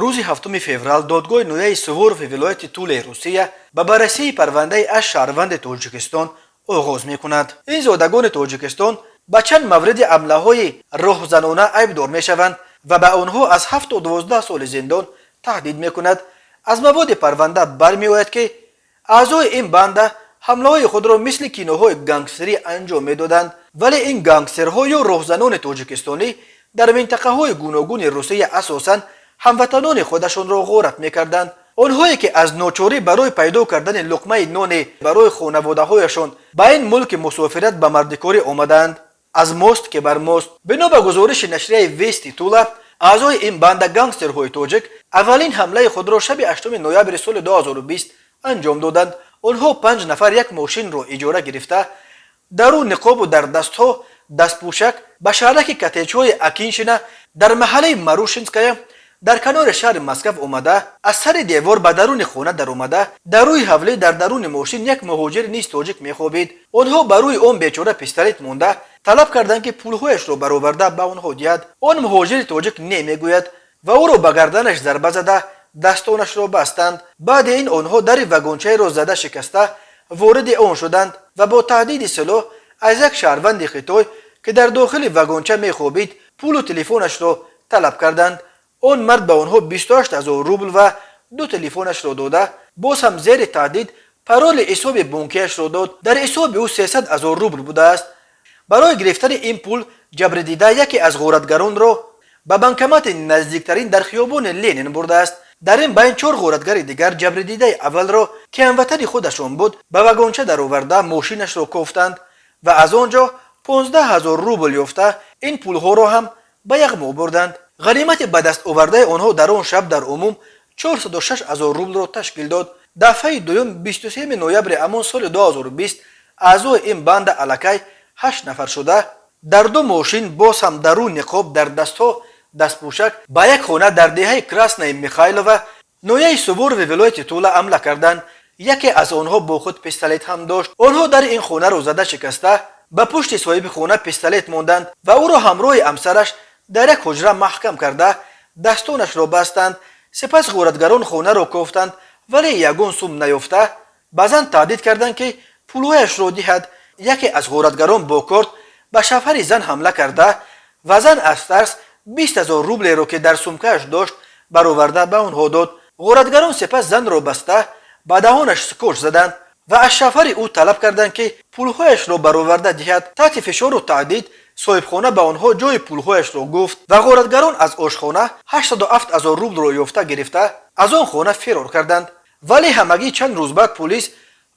Рӯзи 7 феврал додгоҳи ноҳияи Суворови вилояти Тулаи Русия ба баррасии парвандаи ҳашт шаҳрванди Тоҷикистон оғоз мекунад. Ин зодагони Тоҷикистон ба чанд мавриди ҳамлаҳои роҳзанона айбдор мешаванд ва ба онҳо аз 7 то 12 соли зиндон таҳдид мекунад. Аз маводи парванда бармеояд, ки аъзои ин банда ҳамлаҳои худро мисли киноҳои гангстерӣ анҷом медоданд, вале ин гангстерҳо ё роҳзанони тоҷикистонӣ дар минтақаҳои гуногуни Русия асосан ҳамватанони худашонро ғорат мекарданд. Онҳое ки аз ночорӣ барои пайдо кардани луқмаи ноне барои хонаводаҳояшон ба ин мулки мусофират ба мардикорӣ омадаанд. Аз мост ки бар мост. Бино ба гузориши нашрияи «Вести Тула», аъзои ин банда гангстерҳои тоҷик аввалин ҳамлаи худро шаби 8 ноябри соли 2020 анҷом доданд. Онҳо панҷ нафар як мошинро иҷора гирифта, дар рӯ ниқобу дар дастҳо дастпӯшак ба шаҳраки коттеҷҳои Акиншина дар маҳаллаи Марушинская дар канори шаҳри Москав омада, аз сари девор ба даруни хона даромада, дар рӯи ҳавлӣ дар даруни мошин як муҳоҷир низ тоҷик мехобид. Онҳо ба рӯи он бечора пистолет монда, талаб карданд, ки пулҳояшро бароварда ба онҳо диҳад. Он муҳоҷири тоҷик не мегӯяд ва ӯро ба гарданаш зарба зада, дастонашро бастанд. Баъди ин онҳо дари вагончаеро зада шикаста, вориди он шуданд ва бо таҳдиди силоҳ аз як шаҳрванди Хитой, ки дар дохили вагонча мехобид, пулу телефонашро талаб карданд. Он мард ба онҳо 28 ҳазор рубл ва ду телефонашро дода, боз ҳам зери таҳдид пароли ҳисоби бонкиашро дод. Дар ҳисоби ӯ 300 ҳазор рубл будааст. Барои гирифтани ин пул ҷабрдида яке аз ғоратгаронро ба банкомати наздиктарин дар хиёбони Ленин бурдааст. Дар ин байн чор ғоратгари дигар ҷабрдидаи аввалро, ки ҳамватани худашон буд, ба вагонча дароварда, мошинашро кофтанд ва аз он ҷо 15 ҳазор рубл ёфта, ин пулҳоро ҳам ба яғмо бурданд. Ғанимати ба даст овардаи онҳо дар он шаб дар умум 406 ҳазор рублро ташкил дод. Дафъаи дуюм, 23 ноябри ҳамон соли 2020, аъзои ин банда аллакай ҳашт нафар шуда, дар ду мошин, боз ҳам дар рӯ ниқоб, дар дастҳо дастпӯшак, ба як хона дар деҳаи Красное Михайлово ноҳияи Суворови вилояти Тула ҳамла карданд. Яке аз онҳо бо худ пистолет ҳам дошт. Онҳо дари ин хонаро зада шикаста, ба пушти соҳиби хона пистолет монданд ва ӯро ҳамроҳи ҳамсараш дар як ҳуҷра маҳкам карда, дастонашро бастанд. Сипас ғоратгарон хонаро кофтанд, вале ягон сум наёфта, ба зан таҳдид карданд, ки пулҳояшро диҳад. Яке аз ғоратгарон бо корд ба шавҳари зан ҳамла карда ва зан аз тарс 20 ҳазор рублеро, ки дар сумкааш дошт, бароварда ба онҳо дод. Ғоратгарон сипас занро баста, ба даҳонаш скотч заданд ва аз шавҳари ӯ талаб карданд, ки пулҳояшро бароварда диҳад. Таҳти фишору таҳдид соҳибхона ба онҳо ҷои пулҳояшро гуфт ва ғоратгарон аз ошхона 807 ҳазор рублро ёфта гирифта, аз он хона фирор карданд. Вале ҳамагӣ чанд рӯз баъд полис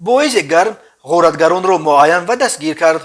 бо изи гарм ғоратгаронро муайян ва дастгир кард.